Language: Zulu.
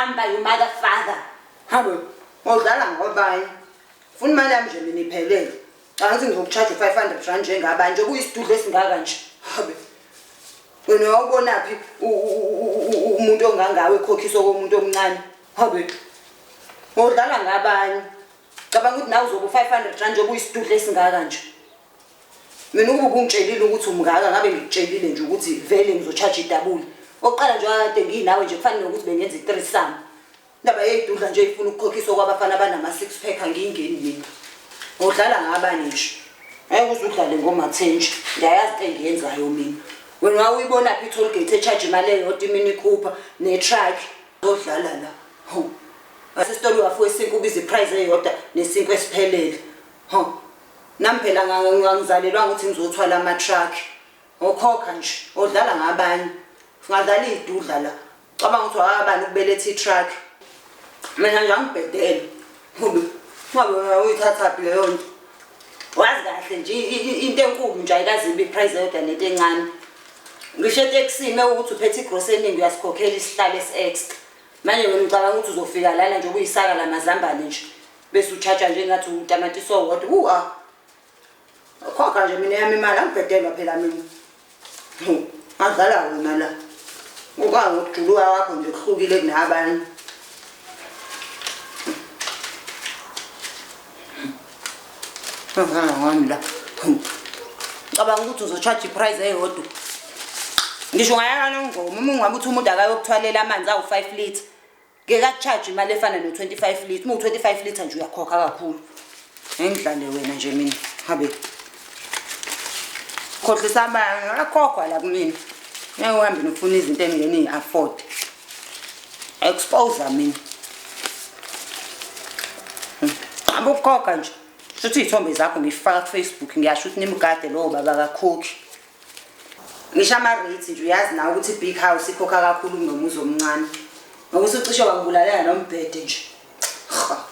Hamba you mother father. Habe, udlala ngobanye. Funa imali yami nje mina iphelele. Angithi ngizokucharge u-500 rand njengabanye nje kuyisidudla esingaka nje. Habe. Wena wawubonaphi umuntu ongangawe ekhokhiswa komuntu omncane? Habe. Udlala ngabanye. Cabanga ukuthi nawe uzoba u-500 rand nje kuyisidudla esingaka nje. Mina ukuba ubungitshelile ukuthi umngaka ngabe ngikutshelile nje ukuthi vele ngizo-charge idabula. Oqala nje kade nginawe nje kufanele nokuthi bengenza i-threesome. Indaba yeyidudla nje ifuna ukukhokhiswa kwabafana abanama-six pack angiyingeni mina. Udlala ngabanye nje. Ngeke uze udlale ngomathenji. Ngiyayazi into engiyenzayo mina. Wena wawuyibonaphi i-toll gate e-charge imali eyodwa imini ikhupha ne-truck. Odlala la. Hawu. Asesitolo uyafika isinkwa ubiza i-price eyodwa nesinkwa esiphelele. Hawu. Nami phela ngangizalelwanga ukuthi ngizothwala ama-truck. Okhokha nje, odlala ngabanye. Singadlala iy'dudla la. Cabanga ukuthi wakabani ukubeletha i-truck. Mina nje angibhedele. Ngoba ngabe wena uyithathaphi leyo nto. Wazi kahle nje into enkulu nje ayikaze ibe i-price eyodwa nento encane. Ngisho etekisini mewukuthi uphethe igrosa eningi uyasikhokhela isihlalo esi-extra. Manje wena ucabanga ukuthi uzofika lana nje okuyisaka lamazambane nje. Bese utshatsha nje ngathi utamatisi owodwa. Hu ah. Khokha nje mina yami imali angibhedelwa phela mina. Ngadlala wena la. Uka ngokujuluka kwakho nje kuhlukile kunabanye. Ngidlala ngani la. Cabanga ukuthi uzo-charge i-price eyodwa. Ngisho ungayaka nongoma uma ungabe uthi umuntu akayokuthwalela amanzi awu-5 litre. Ngeke aku-charge imali efana no-25 litre. Uma u-25 litre nje uyakhokha kakhulu. Ngidlale wena nje mina. Habe. Khohlisa abanye, akhokhwa la kumina. Ngeke uhambe nofuna izinto engingeni ngi-afford. Expose mina. Hamba ukukhokha nje. Shuthi iy'thombe zakho ngiyifaka ku-Facebook ngiyasho ukuthi nimgade lowo baba kakhokhi. Ngisho ama-rates nje uyazi nawe ukuthi i-big house ikhokha kakhulu kunomuzi omncane. Ngokuthi ucishe wangibulalela nombhede nje. Ha.